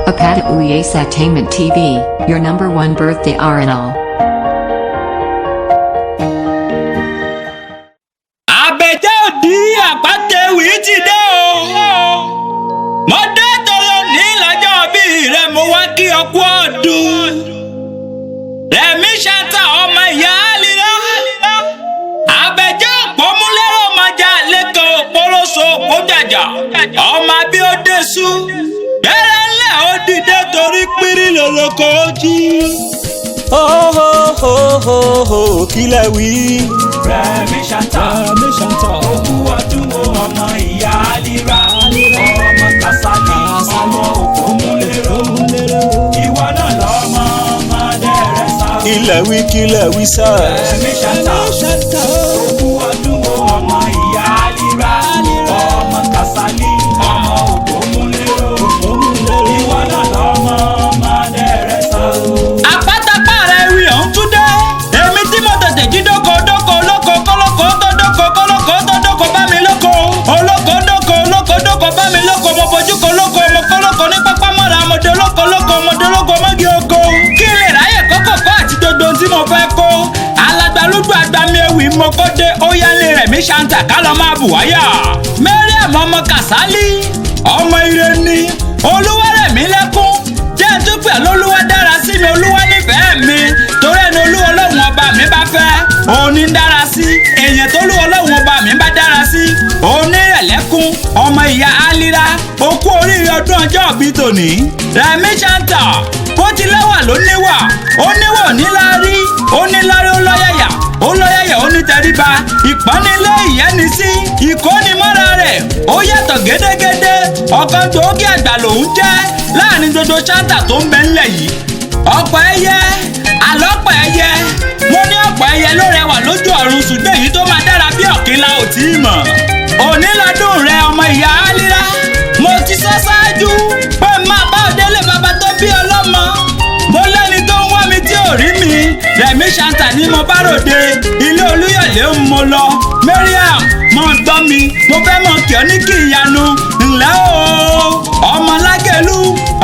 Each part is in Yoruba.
Apata Uyes TV, your number one birthday RNL. Àbẹ̀jẹ́ òdì àpáta-ewì ti dé o. Mo dé torí òní lọ́jọ́ bí rẹ̀, mo wá kí ọ kú ọdún. Rẹ̀mí Ṣántà, ọmọ ìyá Àlìrá. Àbẹ̀jẹ́ òpómúlérò mọ̀jà lẹ́kàn òpóróso òpójàjà. Ọmọ Abíọ́dẹ́sù. Bẹ́rẹ̀ ńlẹ̀ ó dìde torí pírí lòlòkó jí. Ho ho ho ho ho, kílẹ̀ wí. Rẹ̀mí Ṣántà, Rẹ̀mí Ṣántà. Ogún ọdún o, ọmọ ìyá Àlìrá, ọmọ Kàsálí, ọmọ Òpómúléró, ìwọ náà lọ́mọ ọmọdé rẹ̀ sá. Kílẹ̀ wí, kílẹ̀ wí sá. Rẹ̀mí Ṣántà, ogún ọdún o, ọmọ ìyá Àlìrá, ọmọ Kàsálí, ọmọ Òpómúléró, ìwọ náà lọ́mọ ọmọdé rẹ̀ sá. Àpátápá rẹ̀ rí ọ̀hún tún dé. Èmi tí mo tètè jí dóko dóko olóko kólókó tó dóko kólókó tó dóko bá mi lóko. Olóko dóko olóko dóko bá mi lóko, mo fojú ko lóko, mo kólóko ní pápá mọ́ra, mo dolóko lóko, mo dolóko mọ́gi oko. Kí n lè ráyè kókòkó àti gbogbo ohun tí mo fẹ́ kó. Alàgbàlúgbò àgbàmì ewì mo kó dé, ó yá lé Rẹ̀mí Ṣántà ká lọ máa bù wáyà. Mariam ọmọ Kàsálí, ọmọ ire ni, Olúwarẹ̀mí lẹ́kún jẹ́ ń tún pẹ̀ lólúwa dára sí mi, olúwa nífẹ̀ẹ́ mi, torí ẹni olúwa ọlọ́run ọba mi bá fẹ́ òun ní dára sí èèyàn tó lúwa ọlọ́run ọba mi bá dára sí òun ní rẹ̀lẹ́kún. Ọmọ ìyá Àlìrá, okú oríire ọdún ọjọ́ ìbí tòní. Rẹ̀mí Ṣántà, bó ti lẹ́wà ló níwà, ó níwà ò níláárí, ó níláárí, ó lọ́yàyà, ó lọ́yàyà, ó ní tẹríba, ìpọ́nilé ìyẹ́nisí, ìkónimọ́ra rẹ̀ ó yàtọ̀ gédégédé. Ọ̀kan gbòógì àgbà lòún jẹ́ láàrin gbogbo ṣáńtà tó ń bẹ ńlẹ̀ yìí. Ọ̀pọ̀ ẹyẹ àlọ́pọ̀ ẹyẹ, mo ní ọ̀pọ̀ ẹyẹ ló rẹwà lójú ọ̀run, ṣùgbọ́n èyí tó máa dára bí ọ̀kín la ò tí ì mọ̀. Òní lọ́dún rẹ, ọmọ ìyá Àlìrá, mo ti sọ ṣáájú pé máa bá òdélé bàbá tó bí ọlọ́mọ. Mo lẹ́ni tó ń wá mi tí ò rí mi, Rẹ̀mí Ṣántà ni mo bá ròde, ilé Olúyọ̀lé ń mo lọ. Mariam, mo gbọ́ mi, mo fẹ́ mọ kí ọ ní kí ìyanu ńlẹ́ o. Ọmọ Lágẹ̀lú,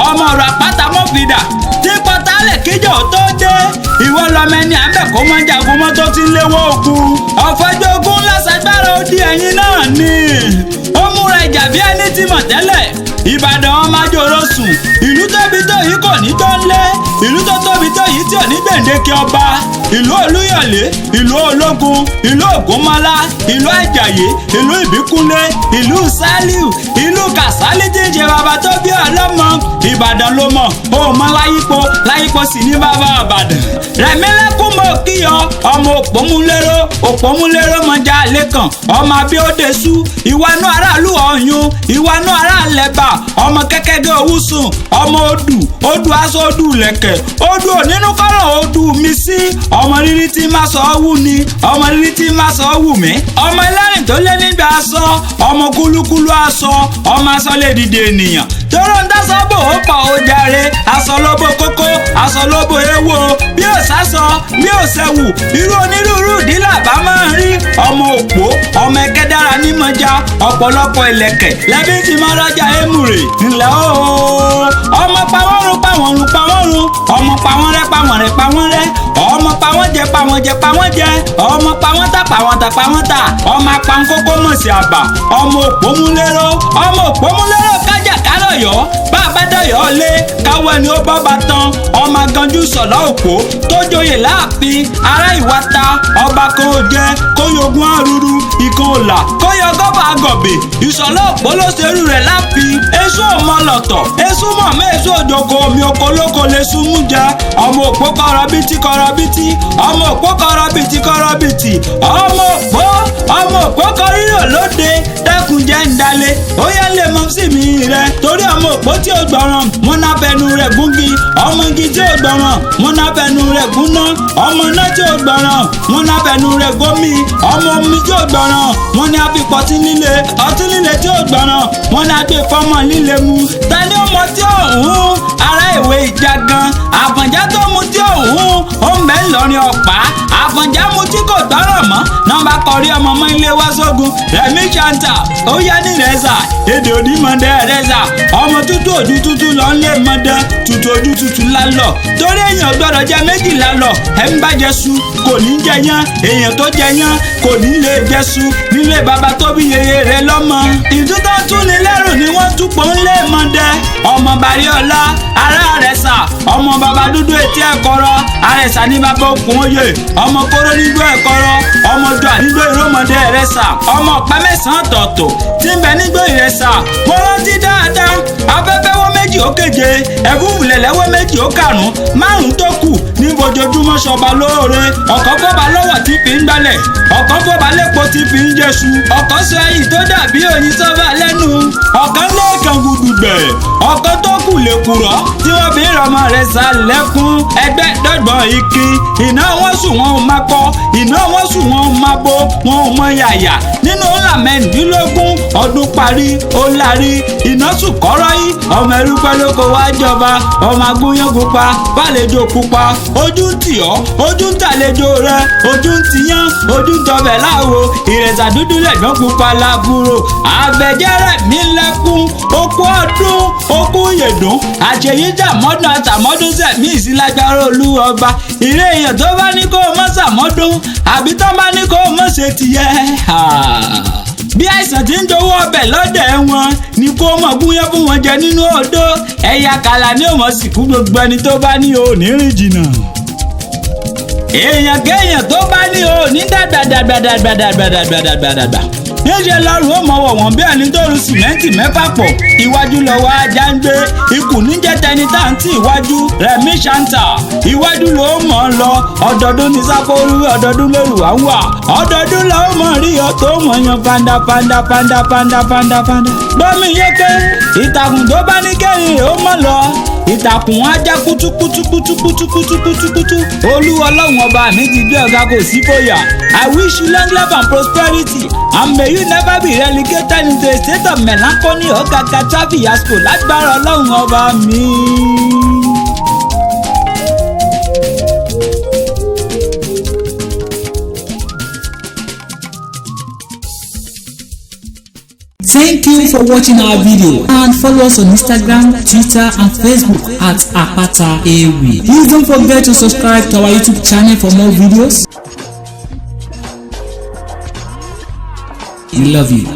ọmọ ọ̀rọ̀ àpáta mọ́fìdà tí pọ́tálẹ̀ kíjọ tó dé, ìwọ lọmọ ẹni àbẹ̀ kó mọ́ jagun mọ́ tó ti ń léwọ́ ogun ọ̀fọ́jọ́gún lọ́sàgbára odi ẹ̀yìn náà ni ó múra ìjà bí ẹni tí mọ̀ tẹ́lẹ̀. Ìbàdàn ọmọ ajoro sùn, ìlú tóbi tó yìí kò ní tó ń lé, ìlú tó tóbi tó yìí tí ò ní gbèǹdéke ọba, ìlú Olúyọ̀lé, ìlú Ológun, ìlú Ògúnmọ́lá, ìlú Àjàyí, ìlú Ìbíkúnlé, ìlú Sálíù, ìlú Kàsálí tí ń ṣe bàbá tó bí ọlọ́mọ. Ìbàdàn ló mọ̀, ó mọ láyípo láyípo sì ní bàbá Ìbàdàn. Rẹ̀mílẹ́kún mọ̀ kíyọ, ọmọ Òpómúléró, Òpómúléró mọ̀já lẹ́kàn, ọmọ Abíọ́dẹ́sù, ìwánú aráàlú Ọ̀yún, ìwánú aráàlẹ́bà, ọmọ kẹ́kẹ́gẹ́ owúsùn, ọmọ odù odù aṣọ odù lẹ̀kẹ̀ odù onínú kọ́rọ̀ odù mi sí, ọmọ rírí tí má sọ ọ́ wù ni, ọmọ rírí tí má sọ ọ́ wù mí, ọmọ ẹlẹ́rìn tó lé nígbà aṣọ, ọmọ kúlúkúlú aṣọ, ọmọ aṣọ lè dìde ènìyàn tóró ń dáṣọ bò ó pọ̀ ó jàre, aṣọ lóbo kókó, aṣọ lóbo ewo, bí ò sásọ bí ò sẹ́wù, irú onírúurú ìdílé àbá máa ń rí. Ọmọ òpó, ọmọ ẹ̀kẹ́ dára nímọ̀já, ọ̀pọ̀lọpọ̀ ìlẹ̀kẹ̀ lẹ́bí tí máa rájà émùrè ńlẹ̀ ooo. Ọmọ pawọ́run pawọ́run pawọ́run, ọmọ pawọ́n rẹ́ pawọ́n rẹ́ pawọ́n rẹ́, ọmọ pawọ́n jẹ pawọ́n jẹ pawọ́n jẹ, ọmọ pawọ́n tà pawọ́n tà pawọ́n tà, ọmọ apankókó mọ̀ sí àbà, ọmọ òpómúléró, ọmọ òpómúléró kájà kárọ̀yọ́, bá a bá dọ̀yọ́ lé káwọ́ ẹni ó bọ́ bá tán, ọmọ aganjú sọ̀lá òpó tó joyè láàfin ará ìwata, ọba kan ò jẹ kó yogun arúru ìkan òlà kó yọ gọ́bà agọ̀bè, ìsọ̀lá òpó ló ṣerú rẹ̀ láàfin. Èso ọmọ lọ̀tọ̀, èso mọ̀ mẹ́ èso òjòkó omi oko lóko lè sunmú jẹ, ọmọ òpó kọrọbìtì kọrọbìtì, ọmọ òpó kọrọbìtì kọrọbìtì, ọmọ òpó, ọmọ òpó kọrírò lóde, dẹ́kun jẹ́ ń dalẹ̀ ó yẹ lè mọ sí mi rẹ, torí ọmọ òpó tí ó gbọràn wọn náà fẹnu rẹ̀ gúngi, ọmọ igi tí ó gbọràn wọn náà fẹnu rẹ̀ gúnná, ọmọ náà tí ó gbọràn wọn náà fẹnu rẹ̀ gómi, ọmọ omi tí ó gbọràn wọn ní àfipọ̀tí líle, ọtí líle tí ó gbọràn wọn ní àgbẹ̀ fọmọ líle mu. Ta ni ó mọ tí òun ará ìwà. Léèwé Ìjàgàn. Àfọ̀njá tó mutí òun ó ń bẹ́ ńlọrin ọ̀pá. Àfọ̀njá mutí kò gbọ́rọ̀ mọ́ nọ́mbà kọrí ọmọ mọ́ ilé wá sógun. Rẹ̀mí Ṣàǹtà ó yá ní Ìrẹsà, èdè onímọ̀dé Ìrẹsà, ọmọ tútù ojú tútù lọ ń lé mọ́dé, tútù ojú tútù lálọ́, torí èèyàn gbọ́dọ̀ jẹ méjì lálọ́. Ẹ̀ ń bá jẹ su kò ní jẹ yán, èèyàn tó jẹ yán kò ní lè jẹ su nílé bàbá tó bí yeye rẹ lọ́mọ. Ìtútọ́ tún ni lẹ́rù ni wọ́n tún pọ̀ ń lé mọ́dé. Ọmọ Bàríọlá ará Àrẹ̀sà, ọmọ bàbá dúdú etí ẹ̀kọ́rọ́, Àrẹ̀sà ní bàbá òkun oyè, ọmọ kóró nígbó ẹ̀kọ́rọ́, ọmọ dùà nígbó ìrómọdé Ìrẹsà, ọmọ ọ̀pá mẹ́sàn-án ọ̀tọ̀ọ̀tọ̀ tí ń bẹ nígbó Ìrẹsà. Mo rántí dáadáa, afẹ́fẹ́ wọ́ méjì ó kéje, ẹ̀fúùfù lẹ̀lẹ́ wọ́ méjì ó karùn-ún, márùn-ún tó kù ní fojoojúmọ́ ṣọba lóore. Ọ̀kan fọba lọ́wọ́ tí fi ń gbálẹ̀, ọ̀kan fọba lépo tí fi ń jẹṣu, ọ̀kan sọ ẹyìn tó dàbí oyin sọ́ba lẹ́nu, ọ̀kan lẹ́ẹ̀kan gudugbẹ̀, ọ̀kan tó kù lè kùrọ̀ tí wọ́n fi ń rọmọ rẹ̀ sá lẹ́kún. Ẹgbẹ́ dọ́gbọ̀n ìkí iná wọn sùn wọn ò máa kọ, iná wọn sùn wọn ò máa bo, wọn ò mọ yàyà nínú ńlá mẹ́rìndínlógún ọdún parí ó lárí iná sùn kọ́rọ́ yìí. Ọmọ ẹrú pẹ́ ló kó wá jọba, ọmọ agúnyán pupa bàlejò pupa, ojú ń tì ọ́, ojú ń tàlejò rẹ, ojú ń tiyán, ojú ń tọbẹ̀ láwo. Ìrẹsà dúdú lẹ̀gbọ́n pupa lábúrò. Àbẹ̀jẹ́rẹ̀ mi lẹ́kún okú ọdún okú yèdùn àṣeyíjà mọ́dún àtàmọ́dún sẹ̀mí ìsílágbára olú ọba. Ìrè èèyàn tó bá ní kó o mọ́ sàmọ́dún àbí tó bá ní kó o mọ́ ṣe tìyẹ, bí àìsàn tí ń jowó ọbẹ̀ lọ́dẹ̀ wọn ni kó mọ̀ gúnyán fún wọn jẹ nínú odó. Ẹ̀yà kàlà ní òmò sìnkú gbogbo ẹni tó bá ní òní rìn jìnnà. Èèyàn kéèyàn tó bá ní òní dàgbà dàgbà dàgbà dàgbà dàgbà dàgbà dàgbà níṣẹ́ lọ́rùn ó mọ̀ wọ̀ wọ́n bí ẹni tó ru sìmẹ́ǹtì mẹ́fà pọ̀. Iwájú lọ́wọ́ ajá ń gbé ikùn níjẹ́ tẹni tá à ń tì iwájú. Rẹ̀mí Ṣàǹtà iwájú ló mọ̀ ń lọ. Ọdọọdún ní sákóoru, ọdọọdún lóru à ń wà, ọdọọdún ló mọ̀ rí ọ tó mọ̀ yan fanda fanda fanda fanda fanda fanda. Gbọ́mi yéké ìtàkùn tó bá ní kẹ́rin rẹ̀ ó mọ̀ lọ, ìtàkùn ajá kútúkútúkútúkútúkútúkútú. Olú ọlọ́run ọba mi ti gbé ọ̀gá kò sí fòyà. I wish you long life and prosperity, and may you never be relegated into a state of melancholy or kàkàtà fiasco lágbára ọlọ́run ọba mi. Thank you for watching our video and follow us on Instagram, Twitter and Facebook at Apata Ewi. Please don't forget to subscribe to our YouTube channel for more videos. We love you.